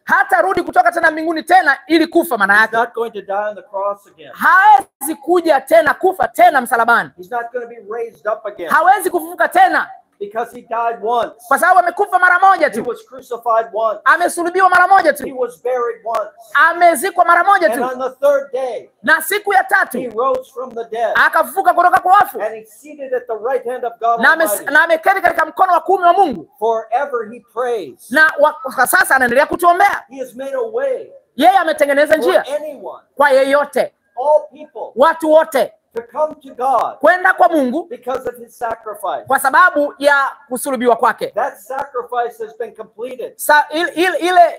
Hatarudi kutoka tena mbinguni tena ili kufa maana He's yake. not going to die on the cross again. Hawezi kuja tena kufa tena msalabani. He's not going to be raised up again. Hawezi kufufuka tena. Because he died once. Kwa sababu amekufa mara moja He tu. was crucified once. Amesulubiwa mara moja He tu. was buried once. Amezikwa mara moja And tu. on the third day, Na siku ya tatu he rose from the dead. akafufuka kutoka kwa wafu. And he's seated at the right hand of God Na Almighty. na ameketi katika mkono wa kuume wa Mungu. Forever he prays. Na kwa sasa anaendelea kutuombea. He has made a way. Yeye ametengeneza njia for anyone, kwa yeyote, all people, watu wote to come to God kwenda kwa Mungu because of his sacrifice. kwa sababu ya kusulubiwa kwake. That sacrifice has been completed.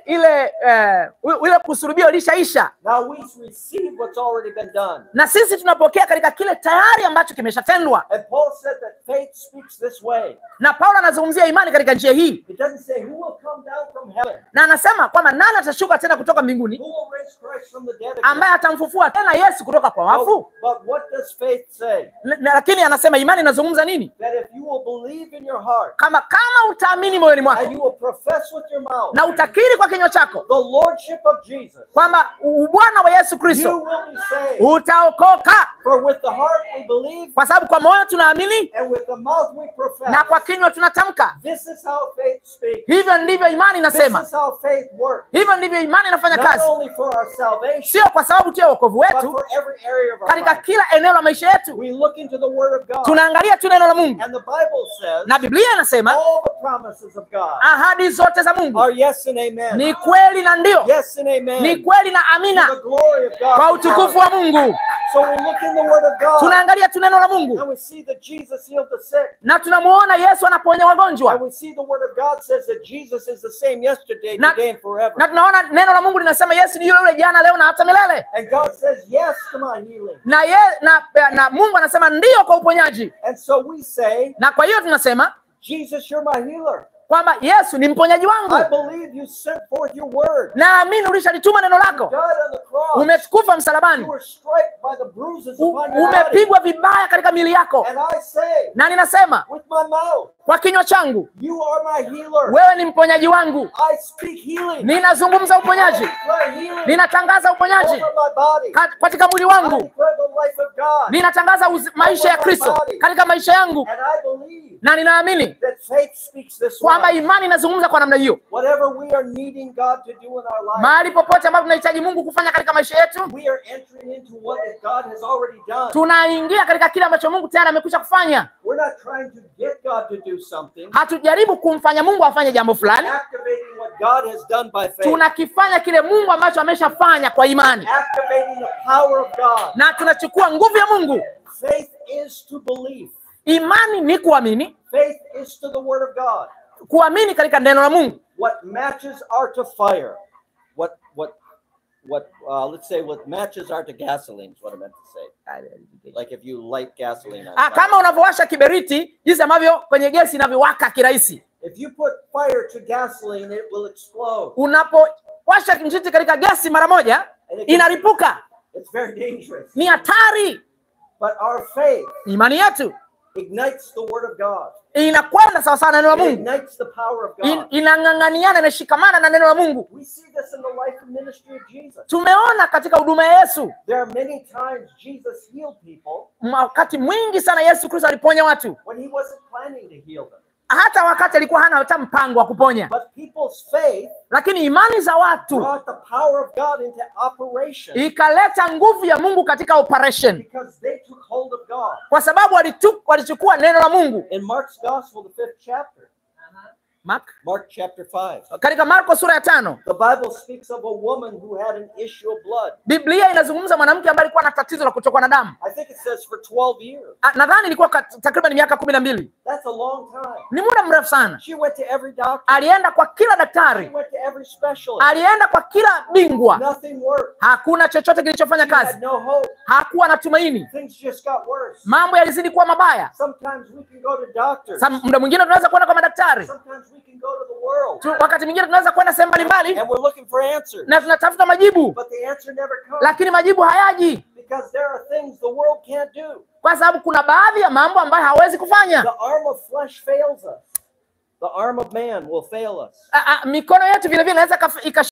Ile kusulubio ilishaisha. Now we receive what's already been done. Na sisi tunapokea katika kile tayari ambacho kimeshatendwa. And Paul said that faith speaks this way. Na Paulo anazungumzia imani katika njia hii. It doesn't say who will come down from heaven. Na anasema kwamba nani atashuka tena kutoka mbinguni, Who will raise Christ from the dead again? ambaye atamfufua tena Yesu kutoka kwa wafu. But what does faith say? Lakini anasema imani inazungumza nini? That if you will believe in your heart, Kama utaamini moyoni mwako and you will profess with your mouth, na utakiri kwa kinywa chako the lordship of Jesus, kwamba ubwana wa Yesu Kristo, you will be saved. Utaokoka. For with the heart we believe, kwa sababu kwa moyo tunaamini and with the mouth we profess. na kwa kinywa tunatamka. This is how faith speaks. Hivyo ndivyo imani inasema. This is how faith works. Hivyo ndivyo imani inafanya Not kazi. only for our salvation, Sio kwa sababu tu ya wokovu but wetu, for every area of our katika life. kila eneo la maisha yetu. We look into the word of God. Tunaangalia tu neno la Mungu. And the Bible says, Na Biblia inasema all the promises of God ahadi zote za Mungu are yes and amen. ni kweli na ndio. Yes and amen. Ni kweli na amina. To the glory of God. Kwa utukufu wa Mungu. So we look in the word of God. Tunaangalia tu neno la Mungu. And we see that Jesus healed the sick. Na tunamuona Yesu anaponya wagonjwa. And we see the word of God says that Jesus is the same yesterday, today and forever. Na tunaona neno la Mungu linasema Yesu ni yule yule jana, leo na hata milele. And God says yes to my healing. Na Mungu anasema ndio kwa uponyaji. And so we say, na kwa hiyo tunasema, Jesus, you're my healer. Kwamba Yesu ni mponyaji wangu. I believe you sent forth your word. Naamini ulishalituma neno lako. You died on the cross. Umekufa msalabani. You were striked by the bruises upon your body. Umepigwa vibaya katika miili yako. And I say, na ninasema, with my mouth, kwa kinywa changu, you are my healer. Wewe ni mponyaji wangu. I speak healing. Ninazungumza uponyaji. I declare healing. Ninatangaza uponyaji. Over my body. Katika mwili wangu. I declare the life of God. Ninatangaza maisha ya Kristo katika maisha yangu. And I believe Na ninaamini that faith speaks this kwamba way. imani inazungumza kwa namna hiyo. Whatever we are needing God to do in our life, mahali popote ambapo tunahitaji Mungu kufanya katika maisha yetu, we are entering into what God has already done. Tunaingia katika kile ambacho Mungu tayari amekwisha kufanya. We're not trying to get God to do something. Hatujaribu kumfanya Mungu afanye jambo fulani. Activating what God has done by faith. Tunakifanya kile Mungu ambacho ameshafanya kwa imani. Activating the power of God. Na tunachukua nguvu ya Mungu. Faith is to believe. Imani ni kuamini. Faith is to the word of God. Kuamini katika neno la Mungu. What matches are to fire. Let's say what matches are to gasoline is what I meant to say. Like if you light gasoline on fire. Kama unavyowasha kiberiti, jinsi ambavyo kwenye gesi inavyowaka kirahisi. If you put fire to gasoline, it will explode. Unapowasha kijiti katika gesi mara moja, inaripuka. It's very dangerous. Ni hatari. But our faith, imani yetu, ignites the word of God. Inakwenda sawa sawa na neno la Mungu. Ignites the power of God. Inang'ang'aniana, inashikamana na neno la Mungu. We see this in the life and ministry of Jesus. Tumeona katika huduma ya Yesu. There are many times Jesus healed people. Wakati mwingi sana Yesu Kristo aliponya watu. When he wasn't planning to heal them. Hata wakati alikuwa hana hata mpango wa kuponya. But people's faith lakini imani za watu brought the power of God into operation. Ikaleta nguvu ya Mungu katika operation. Because they took hold of God. Kwa sababu walichukua neno la Mungu. In Mark's Gospel, the 5th chapter. Mark chapter 5. Katika Marko sura ya 5. The Bible speaks of a woman who had an issue of blood. Biblia inazungumza mwanamke ambaye alikuwa na tatizo la kutokwa na damu. I think it says for 12 years. Nadhani ilikuwa takriban miaka 12. That's a long time. Ni muda mrefu sana. She went to every doctor. Alienda kwa kila daktari. She went to every specialist. Alienda kwa kila bingwa. Nothing worked. Hakuna chochote kilichofanya She had kazi. no hope. Hakuwa na tumaini. Things just got worse. Mambo yalizidi kuwa mabaya. Sometimes we can go to doctors. Muda mwingine tunaweza kwenda kwa madaktari. Sometimes we can go to the world. Wakati mwingine tunaweza kwenda sehemu mbalimbali. And we're looking for answers. Na tunatafuta majibu. But the answer never comes. Lakini majibu hayaji. Because there are things the world can't do. Kwa sababu kuna baadhi ya mambo ambayo hawezi kufanya. The arm of flesh fails us. The arm of man will fail us. Mikono yetu vile vile inaweza